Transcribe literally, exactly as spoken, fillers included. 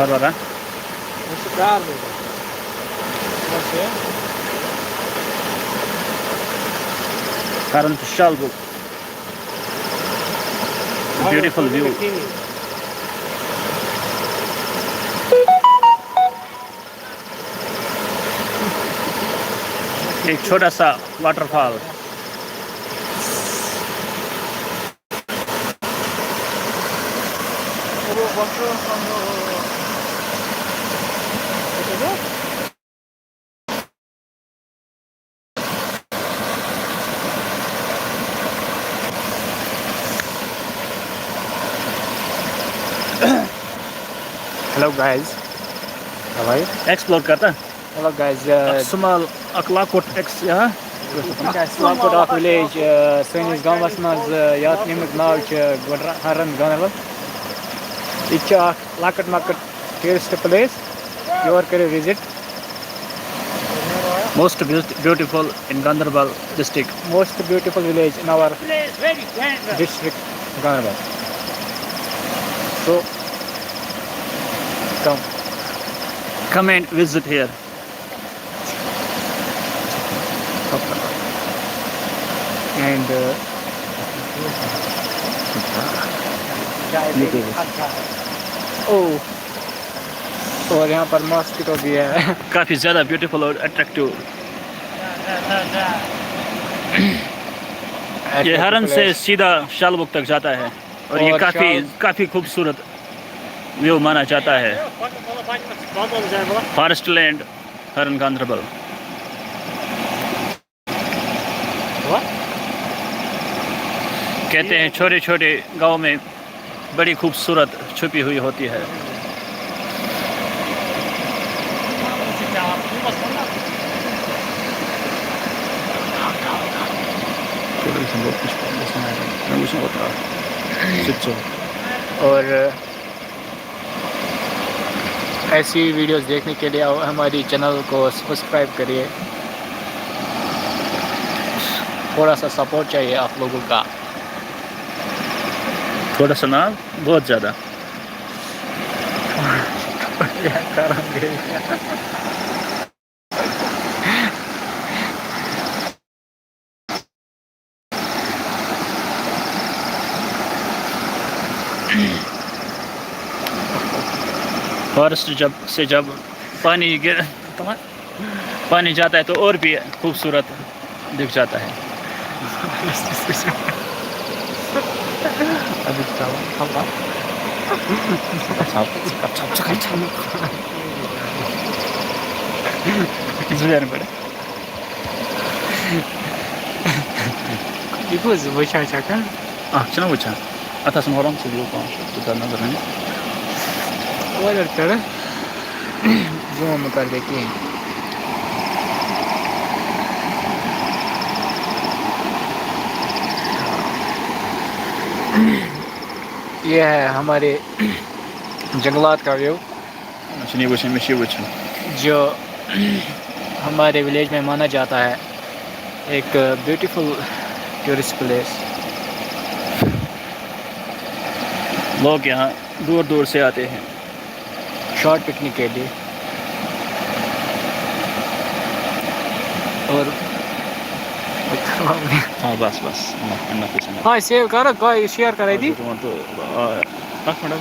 Barbara. Karan Shalbuk. Beautiful view. एक छोटा सा waterfall. Hello guys. How are you? Explore کرتا. Hello guys. Small, اکھ لۄکُٹ ایکس-، ہا؟ لۄکُٹ اکھ وِلیج، آ، سٲنِس گامَس منٛز، آ، یَتھ ییٚمیُک ناو چھُ گۄڈٕ ہرن گانَل۔ یہِ تہِ چھُ اکھ لۄکُٹ مۄکُٹ ٹوٗرِسٹ پلیس۔ یور کٔرِو visit. Most beaut-, beautiful in Ganderbal district. Most beautiful village in our district, Ganderbal. So, come. Come and visit here. And, uh, ये देखो। Oh, और यहाँ पर मॉस्किटो भी है। काफी ज्यादा beautiful और attractive. ये हरन से सीधा शालबुक तक जाता है और ये और काफी, शाल- काफी खूबसूरत व्यू माना जाता है. फॉरेस्ट लैंड, हरन गांधरबल. कहते हैं छोटे छोटे गांव में बड़ी खूबसूरत छुपी हुई होती है. और ऐसी वीडियोस देखने के लिए आप हमारी चैनल को सब्सक्राइब करिए. थोड़ा सा सपोर्ट चाहिए आप लोगों का. थोड़ा सा ना, बहुत ज़्यादा. फॉरेस्ट जब से जब पानी गिर पानी जाता है तो और भी खूबसूरत दिख जाता है. अभी क्या हुआ? زُبیر بَڑٕ. یہِ کُس وٕچھان چھَکھ؟ اَکھ چھِنہ وٕچھان. اَتھ آسان آرام سۭتۍ لوٗکھ پانٛژھ شےٚ، تیوٗتاہ نظر وۄنۍ. اورٕ یورٕ پٮ۪ٹھٕ زوٗم نہٕ کَرٕ بہٕ کِہیٖنۍ. یہ ہے ہمارے جنگلات کا ویو. اچھا، نہیں وٕچھان، مےٚ چھِ یہِ وٕچھُن. جو ہمارے ولیج میں مانا جاتا ہے ایک بیوٹیفل ٹورسٹ پلیس. لوگ یہاں دور دور سے آتے ہیں. شارٹ پکنک کے لیے. اور ہاں، بس، بس، enough، enough is enough. ہاں، سیو کرو، کوئی شیئر کرے دی. تُہۍ وَنتو، آ، اَکھ مِنٹ.